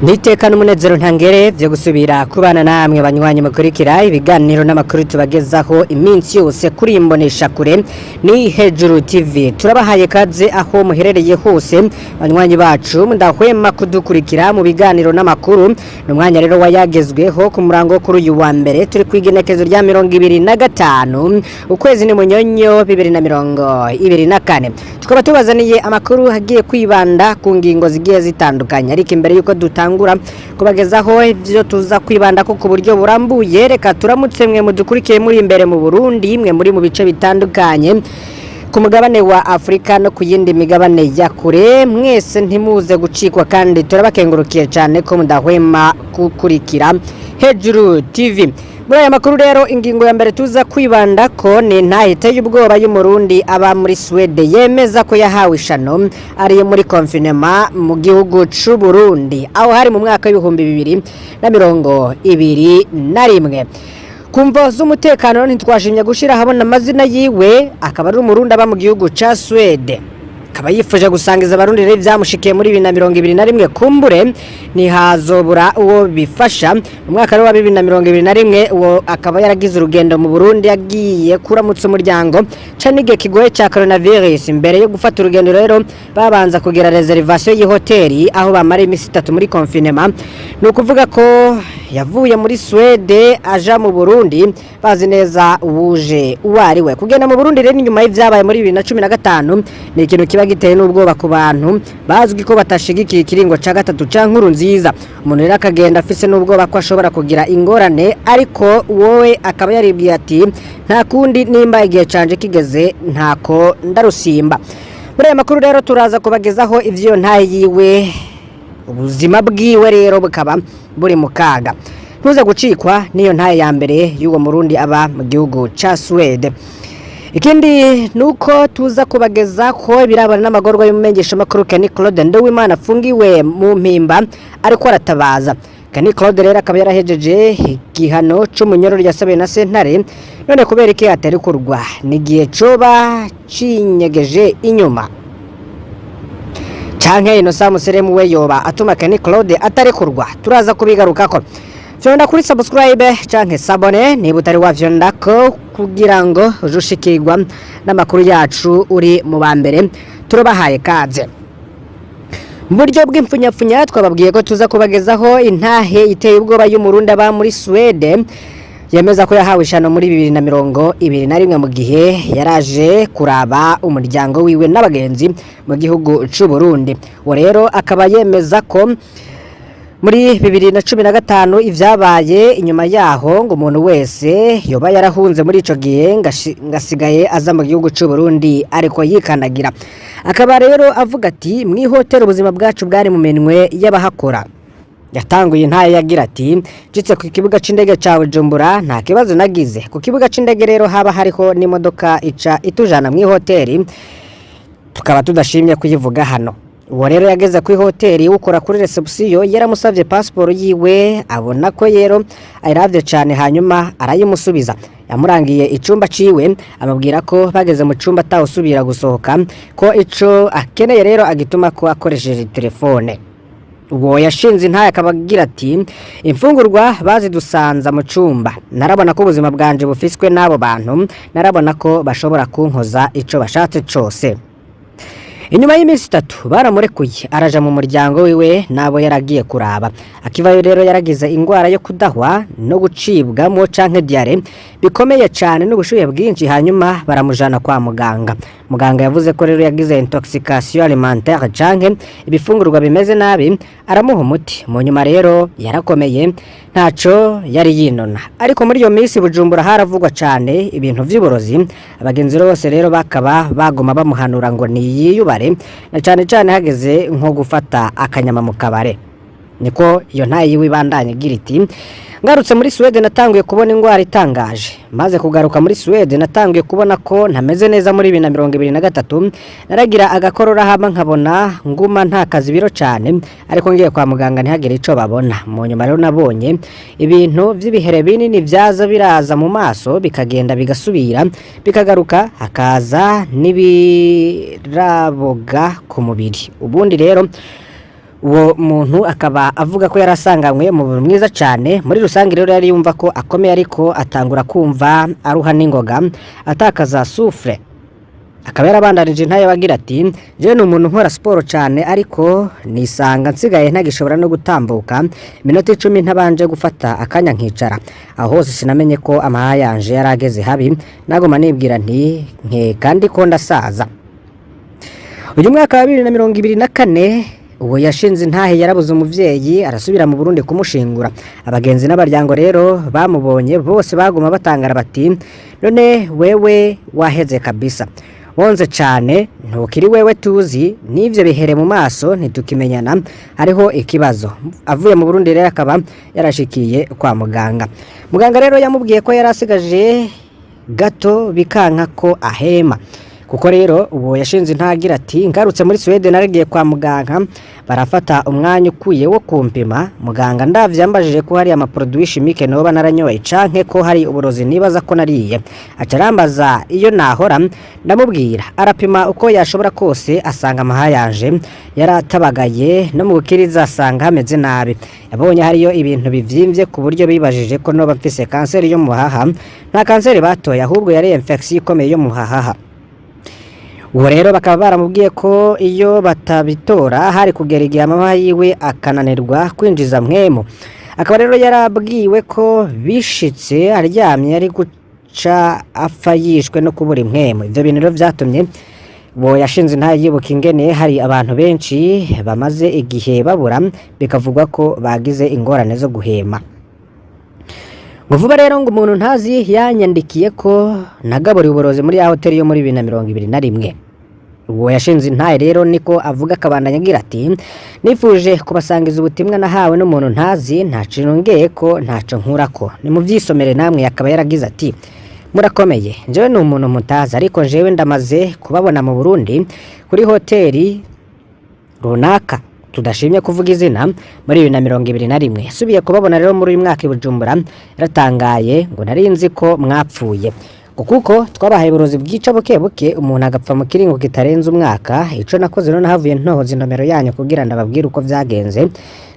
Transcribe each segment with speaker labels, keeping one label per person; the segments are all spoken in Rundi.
Speaker 1: Niteka n'umunezero ntangere vyo gusubira kubana namwe banywanyi mukurikira ibiganiro n'amakuru tubagezaho iminsi yose kuri imbonesha kure ni Hejuru TV. Turabahaye kaze aho muherereye hose, banywanyi bacu mudahwema kudukurikira mu biganiro n'amakuru. Ni umwanya rero wayagezweho ku murango kuri uyu wa mbere, turi kwigenekezo rya 25 ukwezi ni Munyonyo 2024. Tukaba tubazaniye amakuru agiye kwibanda ku ngingo zigiye zitandukanye, ariko imbere yuko dutangura kubagezaho ibyo tuza kwibanda ko ku buryo burambuye, reka turamutse mwe mudukurikiye muri imbere mu Burundi, mwe muri mu bice bitandukanye ku mugabane wa Afurika no ku yindi migabane ya kure. Mwese ntimuze gucikwa, kandi turabakengurukiye cyane ko mudahwema gukurikira Hejuru TV. Muri aya makuru rero, ingingo ya mbere tuza kwibanda ko ni intahe iteye ubwoba y'Umurundi aba muri Suwede yemeza ko yahawe ishano ariyo muri confinement mu gihugu c'u Burundi, aho hari mu mwaka w'2021. Ku mvo z'umutekano ntitwashimye gushira ahabona amazina yiwe, akaba ari Umurundi aba mu gihugu ca Suwede, akaba yifuje gusangiza Abarundi rero ibyamushikiye muri 2021. Kumbure ntihazobura uwo bifasha. Mu mwaka rero wa 2021, uwo akaba yaragize urugendo mu Burundi, yagiye kuramutsa umuryango ca n'igihe kigoye ca coronavirus. Imbere yo gufata urugendo rero, babanza kugira réservation y'ihoteli aho bamara iminsi 3 muri confinement. Ni ukuvuga ko yavuye muri Suwede aja mu Burundi bazi neza uwuje uwo ari we. Kugenda mu Burundi rero inyuma y'ivyabaye muri 2015 ni ikintu kiba giteye n'ubwoba ku bantu bazwi ko batashigikiye ikiringo ca gatatu ca Nkurunziza. Umuntu rero akagenda afise n'ubwoba ko ashobora kugira ingorane, ariko wowe akaba yaribwiye ati: "Nta kundi, nimba igihe canje kigeze ntako ndarusimba." Muri aya makuru rero turaza kubagezaho ivyo ntahe yiwe, ubuzima bwiwe rero bukaba buri mu kaga. Ntuze gucikwa n'iyo ntahe ya mbere y'uwo Murundi aba mu gihugu ca Suwede. Ikindi nuko tuza kubageza ko ibirabana n'amagorwa y'umumenyeshamakuru Kenny Claude Nduwimana afungiwe mu Mpimba ariko aratabaza. Kenny Claude rero akaba yarahejeje igihano c'umunyororo yasabiwe na sentare, none kubera iki aterekurwa? Ni igihe coba cinyegeje inyuma, canke Innocent Museremu we yoba atuma Kenny Claude atarekurwa? Turaza kubigarukako. Fyonda kuri subscribe canke s'abonner niba utari wafyondako, kugira ngo uje ushikirwa n'amakuru yacu uri mu ba mbere. Turabahaye kaze. Mu buryo bw'impfunyapfunya, twababwiye ko tuza kubagezaho intahe iteye ubwoba y'Umurundi aba muri Suwede yemeza ko yahawe ishano muri 2021 mu gihe yaraje kuraba umuryango wiwe n'abagenzi mu gihugu c'u Burundi. Uwo rero akaba yemeza ko muri 2015 ivyabaye inyuma yaho, ngo umuntu wese yoba yarahunze muri ico gihe ngasigaye aza mu gihugu c'u Burundi ariko yikanagira. Akaba rero avuga ati: "Mw'ihoteli ubuzima bwacu bwari mu minwe y'abahakora." Yatanguye intahe yagira ati: "Nshitse ku kibuga c'indege ca Bujumbura nta kibazo nagize. Ku kibuga c'indege rero haba hariho n'imodoka ica itujana mw'ihoteli, tukaba tudashimye kuyivuga hano." Uwo rero yageze ku ihoteli, ukora kuri réception yaramusavye pasiporo yiwe, abona ko rero ayiravye cane, hanyuma arayimusubiza. Yamurangiye icumba ciwe, amubwira ko bageze mu cumba atawusubira gusohoka, ko ico akeneye rero agituma ko akoresheje telefone. Uwo yashinze intahe akaba agira ati: "Imfungurwa bazidusanza mu cumba. Narabona ko ubuzima bwanje bufiswe n'abo bantu, narabona ko bashobora kunkoza ico bashatse cose. Inyuma y'iminsi 3 baramurekuye, araja mu muryango wiwe n'abo yaragiye kuraba. Akivayo rero yaragize ingwara yo kudahwa no gucibwamo canke diarrhée bikomeye cane n'ubushuhe bwinshi, hanyuma baramujana kwa muganga. Muganga yavuze ko rero yagize intoxication alimentaire canke ibifungurwa bimeze nabi, aramuha umuti. Mu nyuma rero yarakomeye, ntaco yari yinona. Ariko muri iyo minsi Bujumbura haravugwa cane ibintu vy'uburozi. Abagenzi bose rero bakaba baguma bamuhanura ngo niyiyubare, na cane cane hageze nko gufata akanyama mu kabare." Niko iyo ntahe yiwe ibandanya igira iti: "Ngarutse muri Suwede natanguye kubona ingwara itangaje. Maze kugaruka muri Suwede natanguye kubona ko ntameze neza. Muri 2023 naragira agakorora, hama nkabona nguma ntakaza ibiro cane, ariko ngiye kwa muganga ntihagire ico babona. Mu nyuma rero nabonye ibintu vy'ibihere binini vyaza biraza mu maso, bikagenda bigasubira bikagaruka, hakaza n'ibiraboga ku mubiri. Ubundi rero Uwo muntu akaba avuga ko yarasanganywe umubiri mwiza cyane muri rusange. Rero yari yumva ko akomeye, ariko atangura kumva aruha n'ingoga, atakaza souffle. Akaba yarabandanije ntayo agira ati: "Jewe ni umuntu nkora siporo cyane, ariko nisanga nsigaye ntagishobora no gutambuka iminota 10 ntabanje gufata akanya nkicara." Aho hose sinamenye ko amahaha yanje yari ageze habi, nagoma nibwira nti nkeka ndiko ndasaza. Uyu mwaka wa 2024, uwo yashinze intahe yarabuze umuvyeyi, arasubira mu Burundi kumushingura. Abagenzi n'abaryango rero bamubonye bose baguma batangara bati: "None wewe waheze kabisa, wonze cane, ntukiri wewe tuzi, n'ivyo bihere mu maso ntitukimenyana, hariho ikibazo." Avuye mu Burundi rero akaba yarashikiye kwa muganga. Muganga rero yamubwiye ko yari asigaje gato bikanka ko ahema. Kuko rero uwo yashinze intagira ati: "Ngarutse muri Suwede naragiye kwa muganga, barafata umwanya ukwiye wo kumpima. Muganga ndavye yambajije ko hari ama produits chimiques noba naranyoye canke ko hari uburozi nibaza ko nariye. Aca arambaza iyo nahora, ndamubwira. Arapima uko yashobora kose, asanga amahaha yanje yaratabagaye, no mu gukiriza asanga hameze nabi. Yabonye hariyo ibintu bivyimbye ku buryo bibajije ko noba mfise kanseri yo mu muhaha. Nta kanseri batoye, ahubwo yari infection ikomeye yo mu muhaha." Uwo rero bakaba baramubwiye ko iyo batabitora hari kugera igihe amahaha yiwe akananirwa kwinjiza mpwemu. Akaba rero yarabwiwe ko bishitse aryamye ari guca apfa yishwe no kubura impwemu. Ivyo bintu rero vyatumye uwo yashinze intahe yibuka ingene hari abantu benshi bamaze igihe babura, bikavugwa ko bagize ingorane zo guhema. Ngo vuba rero ngo umuntu ntazi yanyandikiye ko nagaburiwe uburozi muri ya hoteli yo muri 2021. Uwo yashinze intahe rero niko avuga, akabandanya agira ati: "Nifuje kubasangiza ubutumwa nahawe n'umuntu ntazi, ntaco nongeye ko ntaco nkurako, nimuvyisomere namwe." Akaba yaragize ati: "Murakomeye, njyewe ni umuntu mutazi, ariko njyewe ndamaze kubabona mu Burundi kuri hoteli runaka tudashimye kuvuga izina muri 2021. Yasubiye kubabona rero muri uyu mwaka i Bujumbura, yaratangaye ngo nari nzi ko mwapfuye, ngo kuko twabahaye uburozi bwica buke buke, umuntu agapfa mu kiringo kitarenze umwaka. Ico nakoze rero, nahavuye ntohoza inomero yanyu kugira ndababwire uko vyagenze.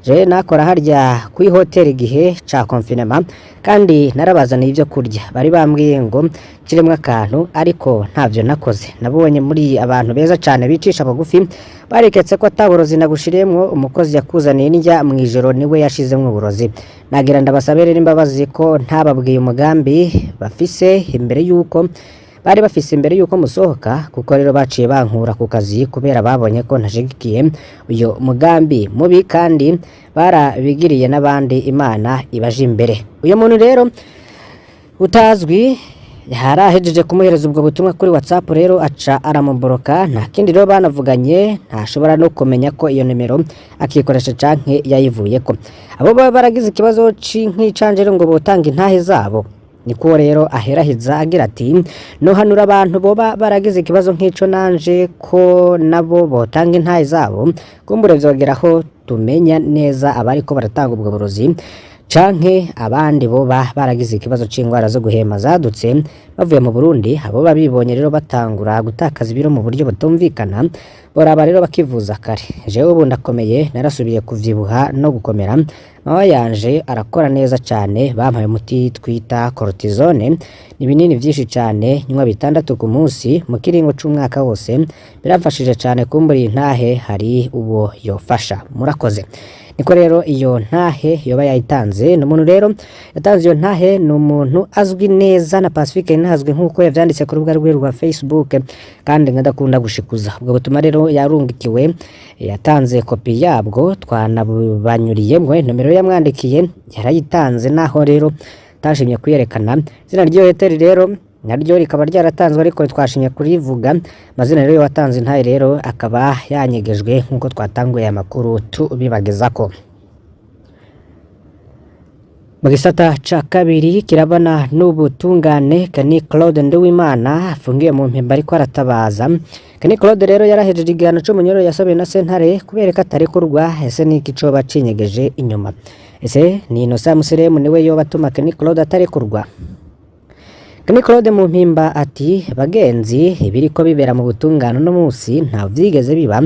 Speaker 1: Jewe nakora harya kuri hoteli igihe ca confinement, kandi narabazaniye ibyo kurya. Bari bambwiye ngo kiremwo akantu, ariko ntavyo nakoze. Nabonye muri abantu beza cane bicisha bugufi, bareketse ko ataburozi nagushiriyemwo. Umukozi yakuzaniye indya mw'ijoro niwe yashizemwo uburozi. Nagira ndabasabe rero imbabazi ko ntababwiye umugambi bafise imbere yuko bari bafise imbere yuko musohoka, kuko rero baciye bankura ku kazi kubera babonye ko ntashigikiye uyo mugambi mubi, kandi barabigiriye n'abandi. Imana ibaje imbere." Uyo muntu rero utazwi yarahejeje kumuhereza ubwo butumwa kuri WhatsApp, rero aca aramuboroka. Nta kindi rero banavuganye, ntashobora no kumenya ko iyo nimero akikoresha canke yayivuyeko. Abo baba baragize ikibazo nk'icanje rero ngo botanga intahe zabo. Niko rero aherahiza agira ati: "Nohanura abantu boba baragize ikibazo nk'ico nanje ko nabo botanga intahe zabo, kumbure vyogeraho tumenya neza abariko baratanga ubwo burozi canke abandi boba baragize ikibazo c'ingwara zo guhema zadutse bavuye mu Burundi. Abo babibonye rero batangura gutakaza ibiro mu buryo butumvikana, boraba rero bakivuza kare. Jewe ubu ndakomeye, narasubiye kuvyibuha no gukomera, mama yanje arakora neza cane. Bampaye umuti twita cortisone, ni ibinini vyinshi cane, nywa bitandatu ku munsi mu kiringo c'umwaka wose, biramfashije cane. Kumbura iyi ntahe hari uwo yofasha. Murakoze." Niko rero iyo ntahe yoba yayitanze. Ni umuntu rero yatanze iyo ntahe, ni umuntu azwi neza na Pacifique ntazwi, nk'uko yavyanditse ku rubuga rwe rwa Facebook, kandi nkadakunda gushikuza. Ubwo butumwa rero yarungikiwe, yatanze kopi yabwo, twanabanyuriyemwo. Nomero yamwandikiye yarayitanze, naho rero tashimye kuyerekana. Izina ry'iyo hoteli rero naryo rikaba ryaratanzwe, ariko twashimye kurivuga. Amazina rero watanze intahe rero akaba yanyegejwe, nk'uko twatanguye aya makuru tubibagezako. Mu gisata ca kabiri kirabana n'ubutungane, Kani Claude Nduwimana afungiye mu Mpimba ariko aratabaza. Kani Claude rero yarahejeje igihano c'umunyoro yasabiwe na sentare kubera ko atarekurwa. Ese niki coba cinyegeje inyuma? Ese ni Innocent Museremu niwe yoba atuma Kani Claude atarekurwa? Kani Claude mu Mpimba ati: "Bagenzi, ibiriko bibera mu butungane uno musi nta vyigeze biba.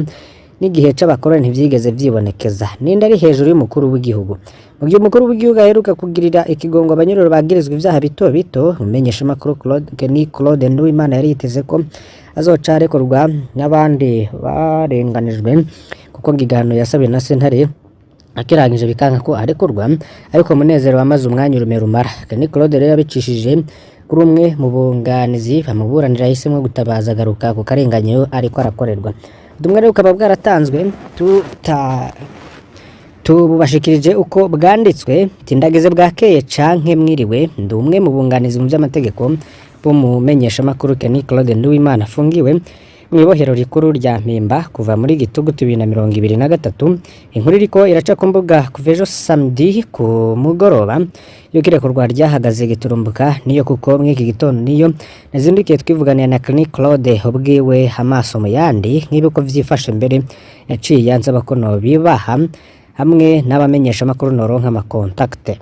Speaker 1: N'igihe c'abakoroni ntivyigeze vyibonekeza. Ninde ari hejuru y'umukuru w'igihugu? Mu gihe umukuru w'igihugu aheruka kugirira ikigongo abanyororo bagirizwa ivyaha bito bito, umumenyeshamakuru Claude Kenny Claude Nduwimana yari yiteze ko azoca arekurwa n'abandi barenganijwe, kuko ngo igihano yasabiwe na sentare akirangije bikanka ko arekurwa. Ariko Munezero wamaze umwanya urume rumara. Kenny Claude rero yabicishije kuri umwe mu bunganizi bamuburanira, yahisemwo gutabaza agaruka ku karenganyo ariko arakorerwa. Ubutumwa rero bukaba bwaratanzwe, tuta tububashikirije uko bwanditswe. Tindagize bwakeye canke mwiriwe, ndi umwe mu bunganizi mu vy'amategeko b'umumenyeshamakuru Kenny Claude Nduwimana afungiwe mw'ibohero rikuru rya Mpimba kuva muri Gitugutu 2023. Inkuru iriko iraca ku mbuga kuva ejo samedi ku mugoroba yuko irekurwa ryahagaze giturumbuka niyo, kuko mw'iki gitondo niyo nazindukiye twivuganira na Kenny Claude ubwiwe amaso mu yandi nk'ibiko vyifashe. Mbere yaciye ansaba ko nobibaha hamwe n'abamenyeshamakuru noronka ama contacts.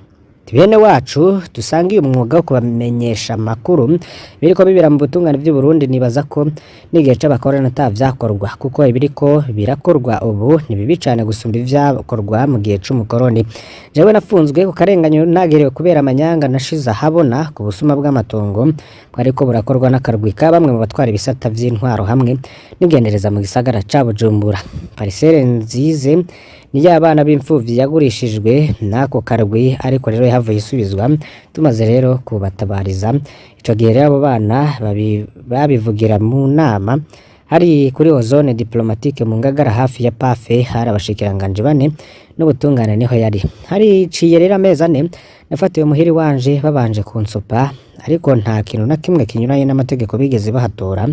Speaker 1: Bene wacu dusangiye umwuga wo kubamenyesha amakuru biriko bibera mu butungane vy'u Burundi. Nibaza ko n'igihe c'abakoroni ata vyakorwa, kuko ibiriko birakorwa ubu ni bibi cane gusumba ivyakorwa mu gihe c'umukoroni. Jewe nafunzwe ku karenganyo ntagerewe kubera amanyanga nashize ahabona ku busuma bw'amatongo bwariko burakorwa n'akarwi ka bamwe mu batwara ibisata vy'intwaro hamwe n'igendereza mu gisagara ca Bujumbura. Parcelle nzize ni y'abana b'imfuvyi yagurishijwe n'ako karwi, ariko rero yahavuye isubizwa tumaze rero kubatabariza. Ico gihe rero abo bana babivugira mu nama hari kuri zone diplomatique mu Ngagara hafi ya PAFE, hari abashikiranganji bane n'ubutungane niho yari hariciye. Rero amezi 4 nafatiwe muhiri wanje babanje kunsopa, ariko nta kintu na kimwe kinyuranye n'amategeko bigeze bahatora.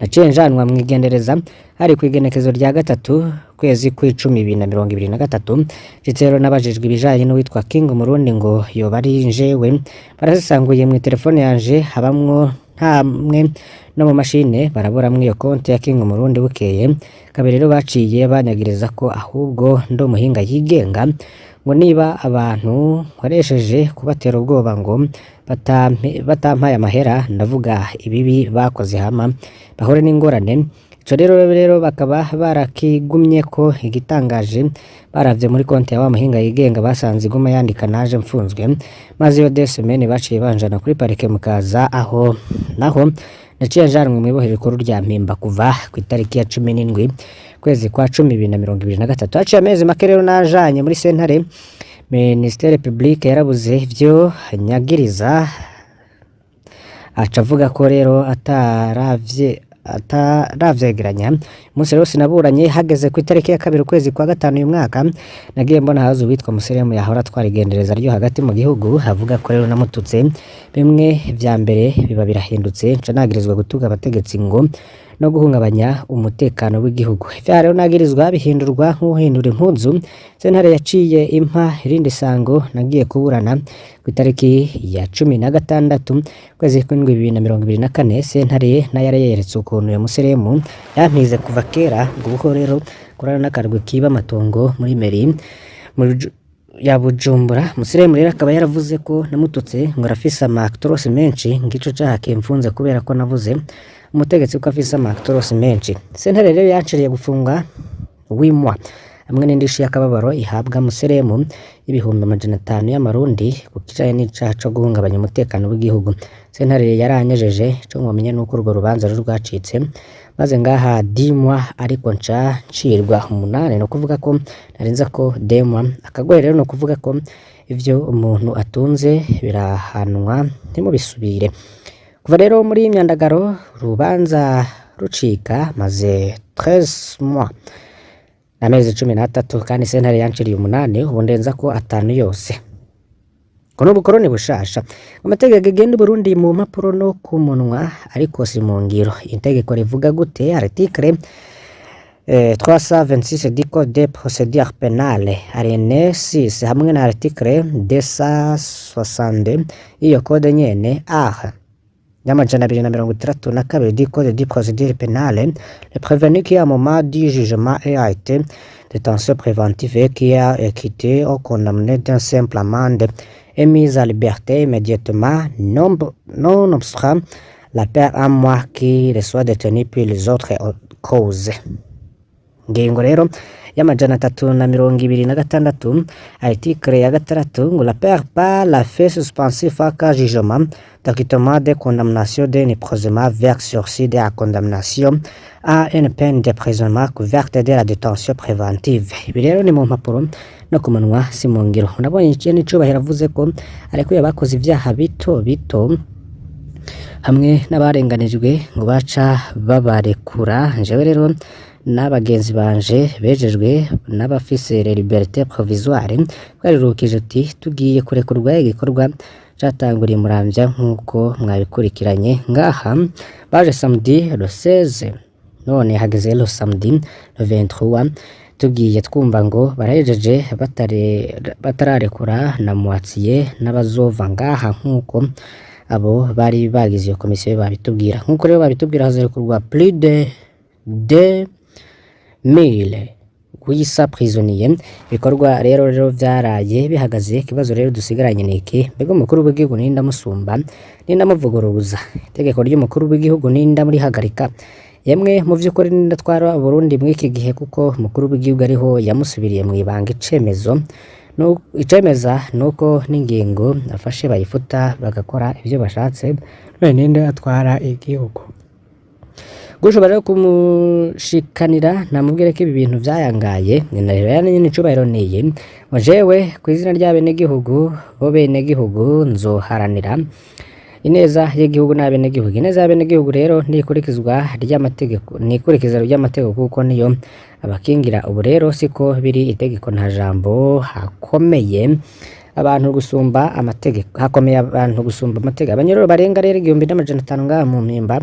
Speaker 1: Naciye njanwa mwigendereza, hari kw'igenekezo rya 3 kwezi kw'icumi 2023. Nshitse rero nabajijwe ibijanye n'uwitwa King Murundi ngo yoba ari njewe. Barasesanguye mu telefone yanje, habamwo ntamwe no mu mashine baraburamwo iyo konti ya King Murundi. Bukeye kabiri rero baciye banyagiriza ko ahubwo ndi umuhinga yigenga, ngo niba abantu nkoresheje kubatera ubwoba ngo batampaye amahera ndavuga ibibi bakoze hama bahure n'ingorane. Ico rero bakaba barakigumye ko. Igitangaje, baravye muri konti ya wa muhinga yigenga basanze iguma yandika naje mfunzwe. Maze iyo 2 semaines baciye banjana kuri parquet Mukaza, aho naho naciye njanwe mw'ibohero rikuru rya Mpimba kuva ku itariki ya 17 kwezi kwa cumi 2023. Haciye amezi make rero najanye muri sentare. Ministère public yarabuze ivyo nyagiriza, aca avuga ko rero ataravyegeranya. Umunsi rero sinaburanye. Hageze ku itariki ya 2 ukwezi kwa gatanu uyu mwaka, nagiye mbona haza uwitwa Museremu yahora atwara igendereza ryo hagati mu gihugu, avuga ko rero namututse. Bimwe vya mbere biba birahindutse, nca nagirizwa gutuka abategetsi ngo no guhungabanya umutekano w'igihugu. Ivyaha rero nagirizwa bihindurwa nk'uhindura impuzu. Sentare yaciye impa irindi sango, nagiye kuburana ku itariki ya 16 kwezi kw'indwi 2024. Sentare nayo yari yeretse ukuntu uyo Museremu yampize kuva kera, ngo ubuho rero kurana n'akarwi kiba amatongo muri mairie muri ya Bujumbura. Museremu rero akaba yaravuze ko namututse, ngo arafise ama actros menshi, ngico caha kimfunze kubera ko navuze umutegetsi ko afise ama actros menshi. Sentare rero yanciriye gufunga wimwa hamwe n'indishi y'akababaro ihabwa Museremu y'500,000 y'amarundi ku kijanye n'icaha co guhungabanya umutekano w'igihugu. Sentare yaranyejeje. Ico mwomenya nuko urwo rubanza rero rwacitse maze ngaha 10 mois, ariko nca ncirwa 8, no kuvuga ko narenza ko 2 mois. Akagohe rero no kuvuga ko ivyo umuntu atunze birahanwa, ntimubisubire. Kuva rero muri Myandagaro urubanza rucika, maze 13 mois, amezi 13, kandi sentare yanciriye 8, ubu ndenza ko 5 yose. Ngo n'ubukoroni bushasha. Amategeko agenda Burundi mu mpapuro no ku munwa, ariko si mu ngiro. Itegeko rivuga gute? Article 326 du code de procédure pénale alinéa 6 hamwe na article 262 iyo code nyene A y'262 du code de procédure pénale: le prévenu qui à moment du jugement a été détention préventive et qui a acquitté ou condamné d'un simple amende est mis en liberté immédiatement, non obstant la peine un mois qu'il soit détenu pour les autres causes. Ingingo rero y'326, article ya gatandatu, ngo la perd pas la fait suspensif à jugement d'acquittement, de condamnation, d'un emprisonnement avec sursis, de la condamnation à une peine d'emprisonnement couverte de la détention préventive. Ibi rero ni mu mpapuro no ku munwa, si mu ngiro. Nabonye n'icubahiro avuze ko arekuye abakoze ivyaha bito bito hamwe n'abarenganijwe, ngo baca babarekura. Jewe rero n'abagenzi banje bejejwe n'abafise liberté provisoire twarirukije uti tugiye kurekurwa. Igikorwa catanguriye Muramvya nk'uko mwabikurikiranye ngaha. Baje samedi le 16, none hageze le samedi le 23, tugiye twumva ngo barahejeje, batararekura na moitié n'abazova ngaha, nk'uko abo bari bagize iyo komisiyo babitubwira. Nk'uko rero babitubwira, hazorekurwa plus de 2800 prisonniers. Ibikorwa rero vyaraye bihagaze. Ikibazo rero dusigaranye ni iki: mbega umukuru w'igihugu ninda musumba, ninda muvuguruza itegeko ry'umukuru w'igihugu, ninda murihagarika? Yemwe, mu vy'ukuri ninda twara Burundi mw'iki gihe? Kuko umukuru w'igihugu ariho yamusubiriye mw'ibanga. Icemezo icemeza nuko n'ingingo afashe bayifuta, bagakora ivyo bashatse.
Speaker 2: None ninde atwara igihugu?
Speaker 1: Gushobora rero kumushikanira namubwire ko ibi bintu vyayangaye. Ni na rero nyene icubahiro niyi ngo jewe ku izina ry'abenegihugu, bo benegihugu, nzoharanira ineza y'igihugu n'abenegihugu. Ineza y'abenegihugu rero nikurikizwa ry'amategeko, nikurikiza ry'amategeko, kuko niyo abakingira. Ubu rero siko biri, itegeko nta jambo, hakomeye abantu gusumba amategeko, hakomeye abantu gusumba amategeko. Abanyororo barenga rero 1500 ngaha mu Mpimba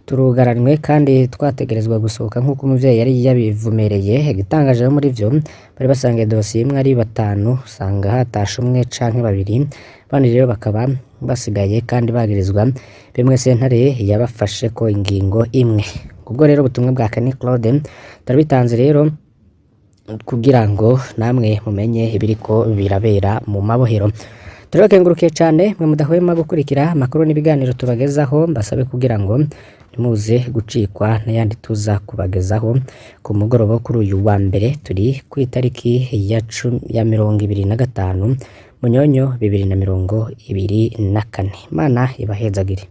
Speaker 1: turugaranywe, kandi twategerezwa gusohoka nk'uko umuvyeyi yari yabivumereye. Igitangaje rero muri vyo, bari basangiye dosiye imwe ari batanu, usanga hatashe umwe canke babiri, abandi rero bakaba basigaye kandi bagirizwa bimwe sentare yabafashe ko ingingo imwe. Ubwo rero ubutumwa bwa Kenny Claude turabitanze rero kugira ngo namwe mumenye ibiriko birabera mu mabohero. Turabakengurukiye cyane mwe mudahwema gukurikira amakuru n'ibiganiro tubagezaho. Mbasabe kugira ngo ntimuze gucikwa n'ayandi tuza kubagezaho ku mugoroba wo kuri uyu wa mbere. Turi ku itariki ya 25 Munyonyo 2024. Imana ibahezagire.